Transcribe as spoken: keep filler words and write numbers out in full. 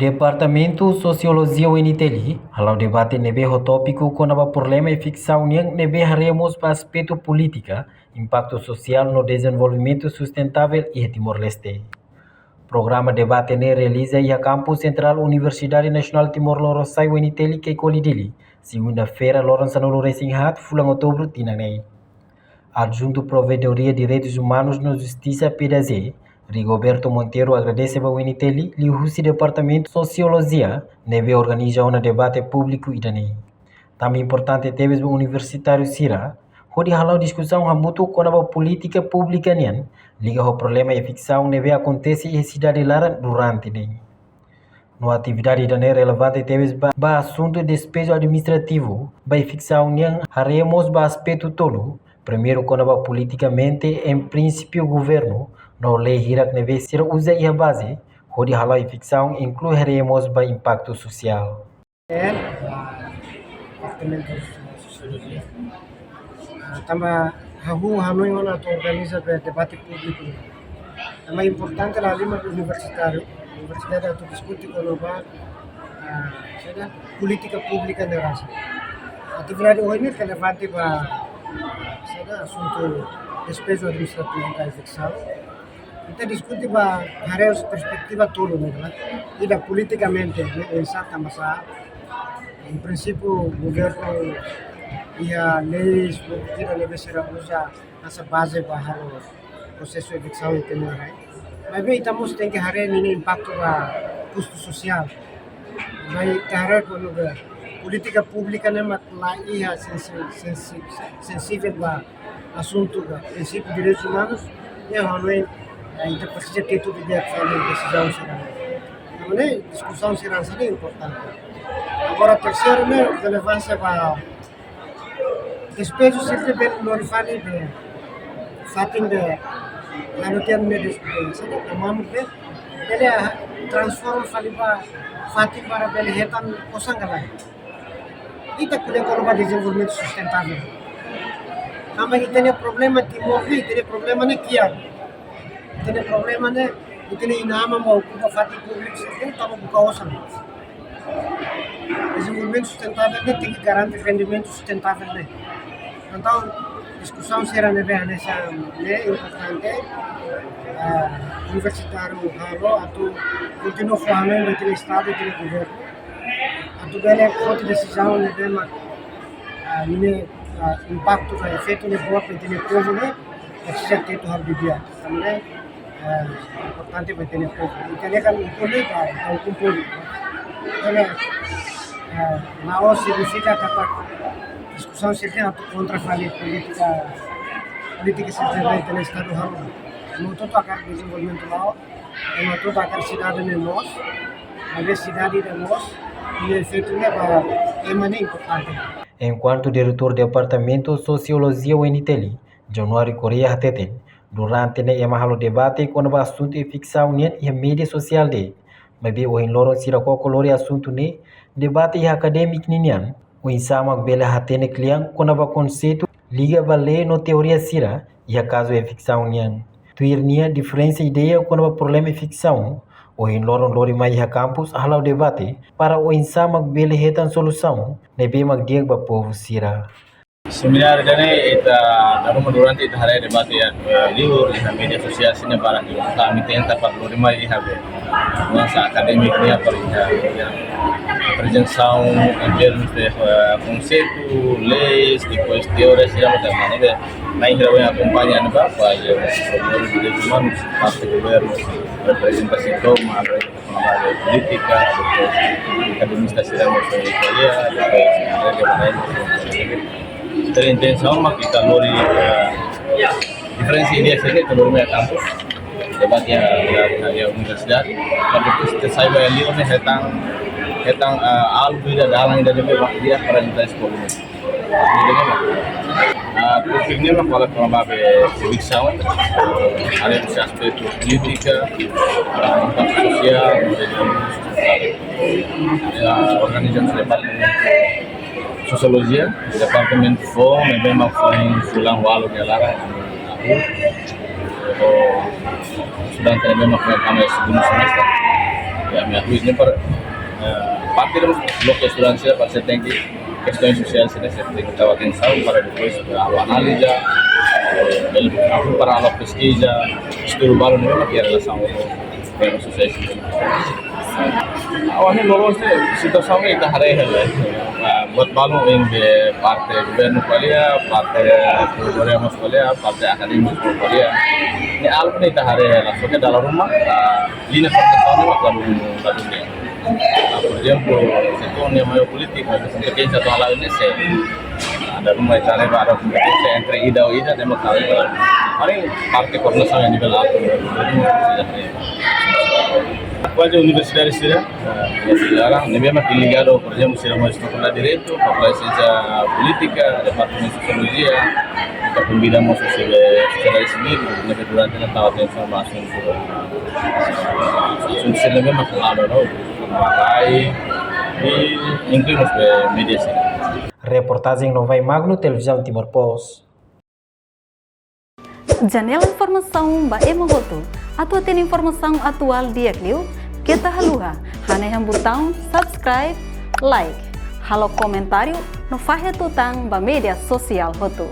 Departamentu Sosiolojia U N T L hala'o debate ne'ebé ho tópiku kona-ba problema eviksaun nian, ne'ebé haree mós ba aspetu polítika, impaktu sosiál no dezenvolvimentu sustentável iha Timor-Leste. Programa debate ne'e realiza iha Kampus Sentrál Universidade Nasionál Timor Lorosa'e, U N T L, Caicoli, Dili, segunda-feira, loron sanulu-resin-haat, fulan Outubru, tinan ne'e. Adjuntu Provedoria Direitus Umanus no Justisa, P D J, Rigoberto Monteiro, agradese ba U N T L liuhusi Departamentu Sosiolojia ne'ebé organiza ona debate públiku ida-ne'e. Tanba importante tebes ba universitáriu sira hodi hala'o diskusaun hamutuk kona-ba polítika públika nian liga ho problema eviksaun ne'ebé akontese iha sidade laran durante ne'e. No atividade ida-ne'e relevante tebes ba, ba asuntu despeju administrativu ba eviksaun nian, haree mós ba aspetu tolu. Primeiru, kona-ba politikamente, em princípio, governu no lei hirak ne'ebé sira uza iha baze hodi hala'o eviksaun, inklui haree mós ba impaktu sosiál. Departamentu Sosiolojia. Ah, tanba ha'u hanoin ona atu organiza be debate públiku. Tanba importante la lima universitáriu, universidade atu diskute kona-ba, ah, saida, polítika públika ne'e rasik. Atividade ohin ne'e relevante ba, saida, asuntu despeju administrativu ka eviksaun. Ita diskute ba haree perspetiva tolu ne'e kan. Ida politikamente, ne'e oinsá, tanba sá. Em princípio, governu iha leis, polítika ne'ebé sira uza hanesan baze ba halo prosesu eviksaun iha Timor-Leste. Maibé ita mós tenke haree ninia impaktu ba kustu sosiál. Maibé ita haree kona-ba polítika públika ne'e mak la iha sensi-, sensi-, sensivel ba asuntu ba prinsípiu direitus umanus, ne'e hanoin, eh, ita presiza tetu didi'ak fali desizaun sira. Tanba ne'e diskusaun sira hanesan ne'e importante. Agora, terseiru ne'e relevánsia ba despeju sira bele lori fali be fatin be lanu tian me des-, be, saida, mamuk be, bele, ah, transforma fali ba fatin para bele hetan osan ka lae. Ita ko'alia kona-ba dezenvolvimentu sustentável. Tanba ita-nia problema Timor ne'e, ita-nia problema ne'e kiak. Ita-nia problema ne'e, ita-nia inan-aman mak okupa fatin públiku sira, tanba buka osan. Dezenvolvimentu sustentável ne'e tenke garante rendimentu sustentável ne'e. Entaun, diskusaun sira ne'ebé hanesan ne'e importante, ah, universitáriu halo atu kontinua fó hanoin ba ita-nia Estadu, ita-nia governu. Atu bele foti desizaun ne'ebé mak, ah, ne'e, ah, impaktu ka efeitu ne'e boot ba ita-nia povu ne'e, presiza tetu halo didi'ak. Tanba ne'e, eh, importante ba ita-nia povu. Ita-nia kan polítika, kan kumpul. Karena, eh, la'ós signifika katak diskusaun sira atu kontra fali polítika, polítika sira ita-nia Estadu halo. Ema hotu hakarak dezenvolvimentu la'o, ema hotu hakarak sidade ne'e moos, maibé sidade ne'e moos, i efeitu ne'e ba ema ne'e importante. Enkuantu Diretór Departamentu Sosiolojia U N T L, Januário Correia, hateten, durante ne'e ema halo debate kona-ba asuntu eviksaun nian iha média sosiál de'it. Maibé ohin loron sira koko lori asuntu ne'e debate iha akadémiku ninian, oinsá mak bele hatene kle'an kona-ba konseitu liga ba lei no teoria sira iha kazu eviksaun nian. Tuir nia, diferensa ideia kona-ba problema eviksaun, ohin loron lori mai iha kampus hala'o debate para oinsá mak bele hetan solusaun ne'ebé mak di'ak ba povu sira. Semináriu ida-ne'e ita dala ruma durante ita haree debate iha, eh, liur iha média sosiál sira-ne'e, para ita ami tenta para lori mai iha be nuansa akadémiku nian, para iha, iha apresentasaun em termos de, eh, konseitu, leis, depois teoria sira, mas também, né, be, na hira wen akompaña, né, ba, ba, eh, problema direitus umanus, parte governu, reprezentasaun, mas, eh, polítika, depois akademista sira mós foi ko'alia, depois rede lain. Ita-nia intensaun mak ita lori, eh, diferensa ideia sira ita lori mai iha kampus, debate iha, iha, iha universidade, para depois ita sai ba liur ne'e hetan, hetan, eh, algu ida, dalan ida ne'ebé mak di'ak para ita esplora. Ah, tópiku ne'e mak fala kona-ba be eviksaun, além de aspetu polítika, ah, impaktu sosiál, no dezenvolvimentu sustentável. Ah, organizasaun departamentu Sosiolojia, departamentu foun, ne'ebé mak foin fulan ualu nia laran, ami hahú. Ho estudante ne'ebé mak foin tama iha segundu semestre. Ya, ami hahú ne'e para, eh, parte de bloku estudante sira para sira tenke kestaun sosiál sira, sira tenke tau atensaun para depois, eh, halo analiza, eh, bele hahú para halo peskiza, estudu balun ne'ebé mak iha relasaun ho problema sosiál. Agora ne'e loloos ne'e situasaun ne'e ita haree hela. Ah, buat balun iha parte governu ko'alia, parte, eh, problema ko'alia, parte akadémiku ko'alia. Ne'e algo ne'e ita haree hela. Só ke dala ruma, ah, liña koordenasaun ne'e mak ladún, ladún di'ak. Ah, por ezemplu, setór ne'e maiór polítika, kompeténsia atu hala'o ne'e sei. Dala ruma ita haree ba ada kompeténsia entre ida ho ida, ne'e mak ita haree. Paling parte koordenasaun iha nivel altu, ne'e ita haree. Kuaze universidade sira, eh, sira ne'ebé mak ligadu, por ezemplu, sira mós fakuldade Direitu, Fakuldade Siénsia Polítika, Departamentu Sosiolojia, ita konvida mós sira, sosiedade sivíl, ne'ebé durante ne'e tau atensaun ba asuntu, asuntu sira ne'ebé mak la'o, no? Rai, i inklui mós ba média sira. Reportajen Novai Magno, Televizaun Timor Post. Janela informasaun ba ema hotu. Atu hatene informasaun atuál di'ak liu, keta haluha hanehan butaun subscribe, like, halo komentáriu no fahe tutan ba média sosiál hotu.